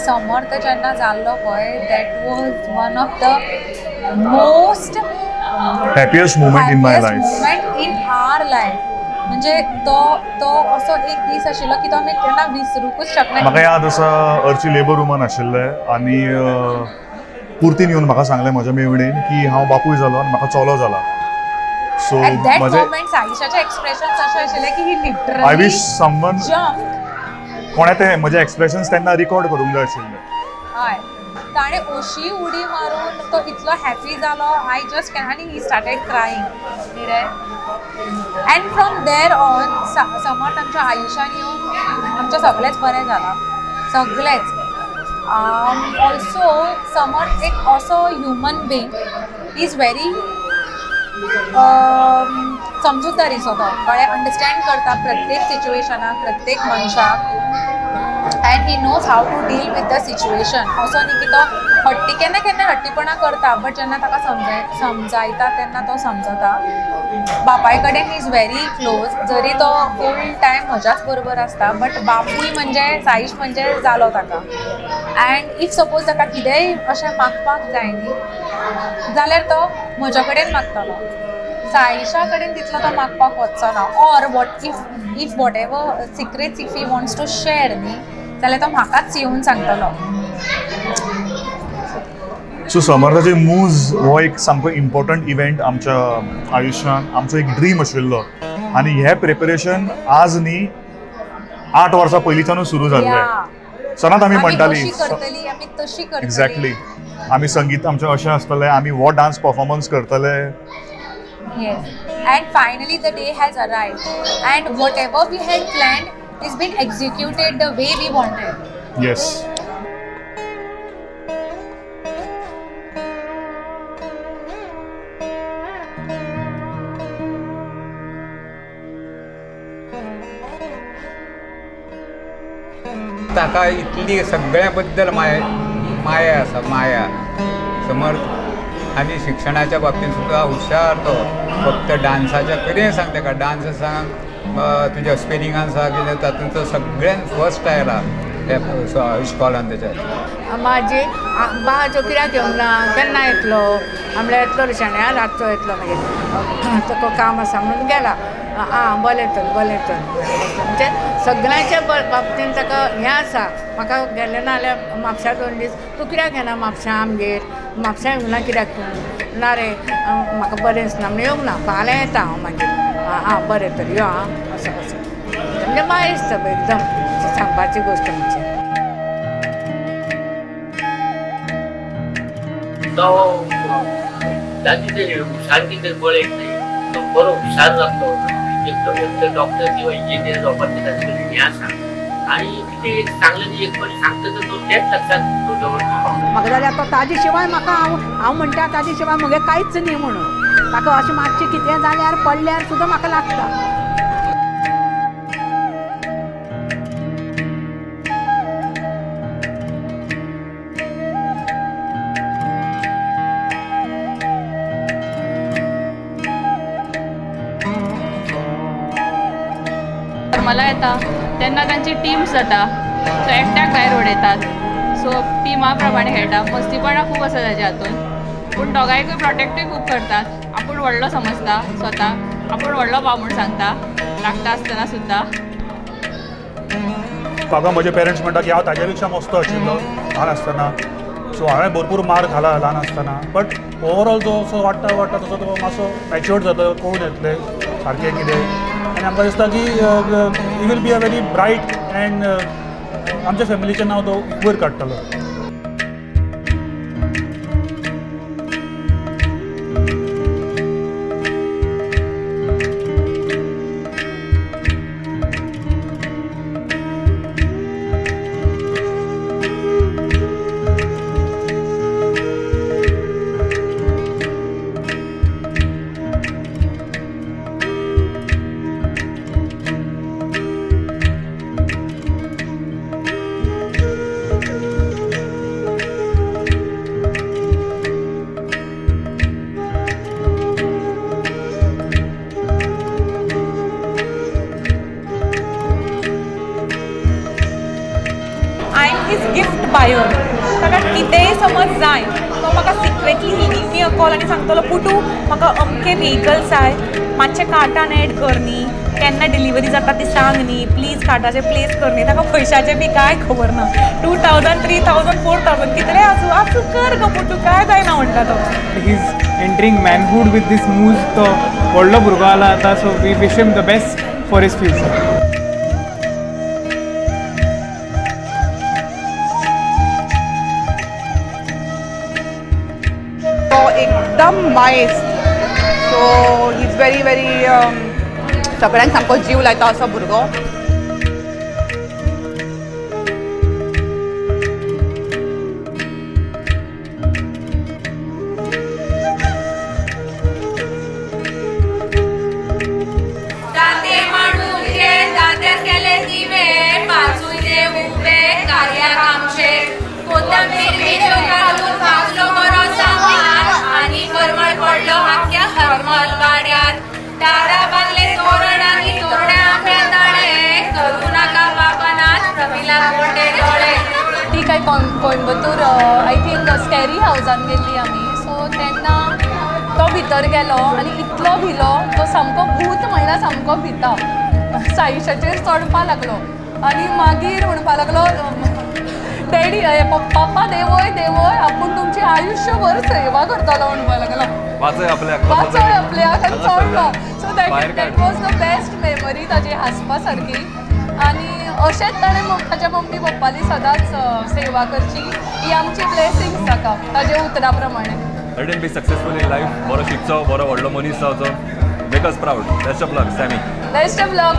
समर्थ जेन्ना जाल्लो पळय, that was one of the most happiest moment in my life, moment in our life. म्हणजे तो तो असो एक दीस आशिल्लो की तो आमी केन्ना विसरूंकूच शकना. म्हाका याद आसा अर्ची लेबर रुमान आशिल्लें आनी पुर्तीन येवन म्हाका सांगलें म्हज्या मेवणेन की हांव बापूय जालो आनी म्हाका चलो जाला. सो म्हजे साईशाचे एक्सप्रेशन अशें आशिल्लें की ही लिटरली I wish someone कोणें ते म्हजे एक्सप्रेशन्स तेन्ना रिकॉर्ड करूंक जाय आशिल्ले. हय, ताणें अशी उडी मारून तो इतलो हॅपी जालो, I just can, आनी he started crying कितें. And from there on Samarth आमच्या आयुश्यान येवन आमचें सगळेंच बरें जालां, सगळेंच. ऑल्सो समर्थ एक असो ह्युमन बींग is very समजूतदारीचो, तो कळ्ळें, अंडरस्टँड करता प्रत्येक सिच्युएशनाक, प्रत्येक मनशाक, and he knows how to deal with the situation. असो न्ही की तो हट्टी, केन्ना केन्ना हट्टीपणां करता, बट जेन्ना ताका समजायता तेन्ना तो समजता. बापाय कडेन he is very close, जरी तो फूल टायम म्हज्याच बरोबर आसता, बट बापूय म्हणजे साईश म्हणजे जालो ताका. एंड if suppose ताका कितेंय अशें मागपाक जाय न्ही जाल्यार तो म्हज्या कडेन मागतलो, साईशा कडेन तितलो तो मागपाक वचचो ना. Or what if whatever secrets if he wants to share न्ही जाल्यार तो म्हाकाच येवन सांगतलो. सो समर्थाचे मूज हो एक सामको इम्पॉर्टंट इव्हेंट आमच्या आयुश्यांत, आमचो एक ड्रीम आशिल्लो आनी हें प्रिपरेशन आज न्ही 8 वर्सां पयलींच्यानूच सुरू जाल्लें. सदांच आमी म्हणटाली एक्झॅक्टली आमी संगीत आमचें अशें आसतलें, आमी हो डान्स परफॉर्मन्स करतले. Yes, and finally the day has arrived, and whatever we had planned is been executed the way we wanted. Yes. ताका इतली सगळ्या बद्दल माया माया आसा, माया समर्थ. आनी शिक्षणाच्या बाबतींत सुद्दां हुशार तो, फक्त डान्साच्या कितेंय सांग ताका, डान्स सांग, तुज्या स्पेलिंगान सांग, कितें तातूंत तो सगळ्यान फर्स्ट आयला त्या इस्कॉलान तेच्या. म्हाजी बाजो कित्याक येवंक ना, केन्ना येतलो म्हणल्यार येतलो रे शाण्या, रातचो येतलो, मागीर ताका काम आसा म्हणून गेला. आं बरें तर, बरें तर, म्हणजे सगळ्यांच्या बाबतीन ताका हें आसा. म्हाका गेलें ना जाल्यार म्हापश्यां 2 दीस, तूं कित्याक येना म्हापश्यां आमगेर, म्हापश्यां येवंक ना कित्याक तूं, ना रे म्हाका बरें दिसना म्हणून येवंक ना, फाल्यां येता हांव मागीर, आं बरें तर यो आं, असो असो म्हणजे माय दिसता एकदम सांगपाची गोश्ट म्हणजे. तो सारकी तर पळयत नाही, तो बरो हुशार जातलो, एकदम एक डॉक्टर किंवा इंजिनियर जावपाचें ताचे कडेन हें आसा आनी कितें एक सांगलें एक फावटी सांगता तर तो तेंच लक्षांत दवरता. म्हाका जाल्यार तो ताजे शिवाय म्हाका हांव हांव म्हणटा ताजे शिवाय म्हगे कांयच न्ही म्हणून, ताका अशें मातशें कितें जाल्यार पडल्यार सुद्दां म्हाका लागता. मला येता तेन्ना तांची टिम्स जाता, सो एकट्याक भायर उडयतात, सो टिमा प्रमाणे खेळटा. मस्तीपणां खूब आसा ताच्या हातून, पूण दोगांयकूय प्रोटेक्टूय खूब करतात. आपूण व्हडलो समजता स्वताक, आपूण व्हडलो भाव म्हूण सांगता लागता आसतना सुद्दां. म्हाका म्हजे पेरंट्स म्हणटा की हांव ताज्या पेक्षा मस्तो आशिल्लो ल्हान आसतना, सो हांवें भरपूर मार घाला ल्हान आसतना, बट ओवरऑल जो असो वाडटा वाडटा तसो तो मातसो मॅच्युअर्ड जाता, कळून येतलें सारकें कितें. आनी आमकां दिसता की he will be a very bright and आमच्या फॅमिलीचें नांव तो वयर काडटलो. his gift buyer. ताका कितेंय समज जाय तो म्हाका secretly he give me a call आनी सांगतलो पुटू म्हाका अमके व्हेकल जाय, मातशें कार्टान एड कर न्ही, केन्ना डिलिव्हरी जाता ती सांग न्ही, प्लीज कार्टाचेर प्लेस कर न्ही. ताका पयशाचें बी कांय खबर ना. 2000, 3000, 4000 कितलें आसूं आसूं कर गो पुटू, कांय जायना म्हणटा तो. He is entering manhood with this Mooz. तो व्हडलो भुरगो जाला आतां, so we wish him the best for his future. तो एकदम मायेस्त, so he is very very सगळ्यांक सामको जीव लायता असो भुरगो. ती काय कोयंबतूर I think scary हावजान गेल्ली आमी. सो तेन्ना तो भितर गेलो आनी इतलो भिलो तो सामको भूत म्हणल्यार सामको भिता, साईशाचेर चडपा लागलो आनी मागीर म्हणपा लागलो डॅडी पप्पा देवय देवय आपूण तुमची आयुश्यभर सेवा करतलो म्हणपा लागलो. वाचय आपल्याक, वाचय आपल्याक आनी चडलो. So that was the best memory ताजी हांसपा सारकी. आनी अशेंच ताणें ताच्या मम्मी पप्पाली सदांच सेवा करची ही आमची ब्लेसिंग्स ताका ताजे उतरा प्रमाणे. Let him be successful in life. बरो शिकचो, बरो व्हडलो मनीस जावचो. Make us proud. Best of luck Sammy. Best of luck.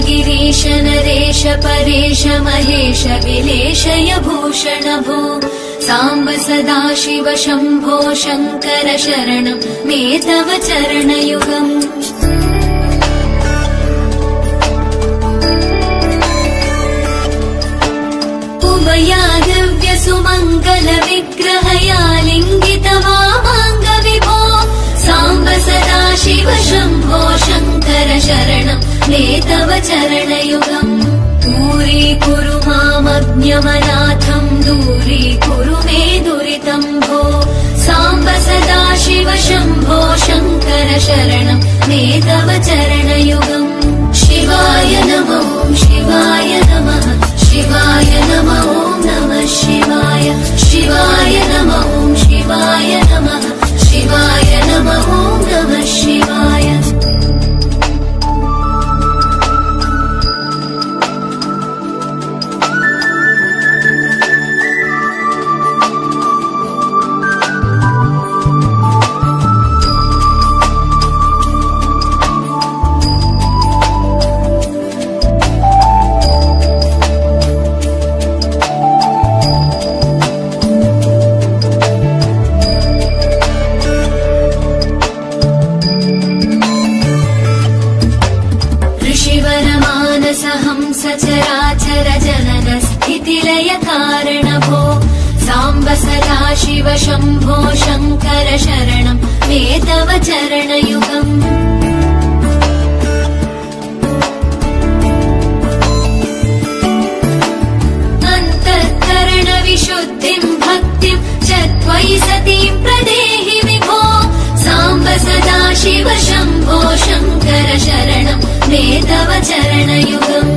Girish Naresh Paresh Mahesh विलेशय भूषण भो सांब सदा शिव शंभो शंकर शरणं मे तव चरणयुगम्. उमया दिव्य सुमंगल विग्रहया लिंगित वामांग विभो सांब सदा शिव शंभो शंकर शरणं मे तव चरणयुगम्. दूरीकुरु मामज्ञमनाथं दूरीकुरु मे दुरितं भो सांब सदा शिव शंभो शंकर शरणं मे तव चरणयुगम्. शिवाय नमः शिवाय नमः शिवाय नमः नमः शिवाय शिवाय नमः शिवाय नमः शिवाय नमः नमः शिवाय. सचराचर जनन स्थितिलय कारण भो सांब सदा शिव शंभो शंकर शरणं मे तव चरणयुगम्. अंतःकरण विशुद्धिं भक्तिं च त्वयि सतीं प्रदेहि विभो सांब सदा शिव शंभो शंकर शरणं मे तव चरणयुगम्.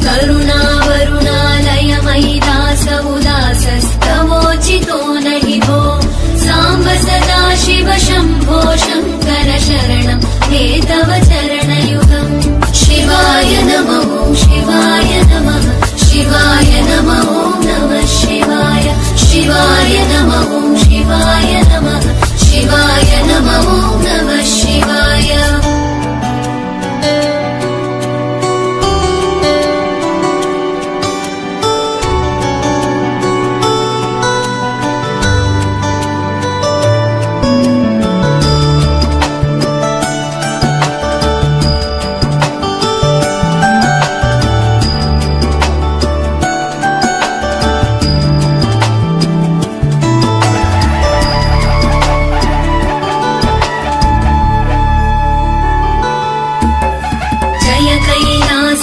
करुणावरुणालय मयि दास उदासस्तवोचितो नहि भो सांब सदा शिव शंभो शंकर शरणं मे तव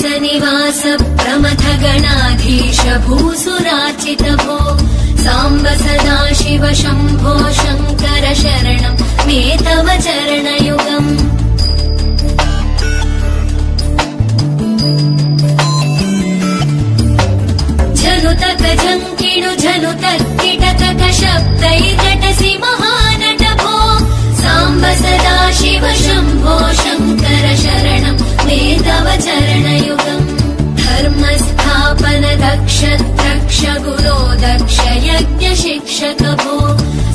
कैलास निवास प्रमथ गणाधीश भूसुरार्चित भो साम्ब सदा शिव शम्भो शङ्कर शरणं मे तव चरणयुगम्। झनुतक झङ्किणु झनुतक किटकक शब्दैर्नटसि महानट भो साम्ब सदा शिव शम्भो शङ्कर शरणं मे तव चरणयुगम्। धर्मस्थापन दक्ष रक्ष गुरो दक्ष यज्ञ शिक्षक भो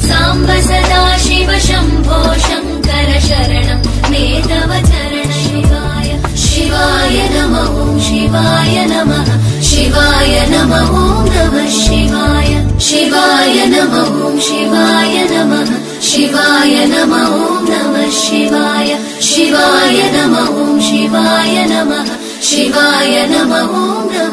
साम्ब सदा शिव शम्भो शङ्कर शरणं मे तव चरण। शिवाय शिवाय नमः ॐ शिवाय नमः शिवाय नमः ॐ नमः शिवाय शिवाय नमः ॐ शिवाय नमः शिवाय नमः ॐ नमः शिवाय शिवाय नमः ॐ शिवाय नमः शिवाय नमः ॐ।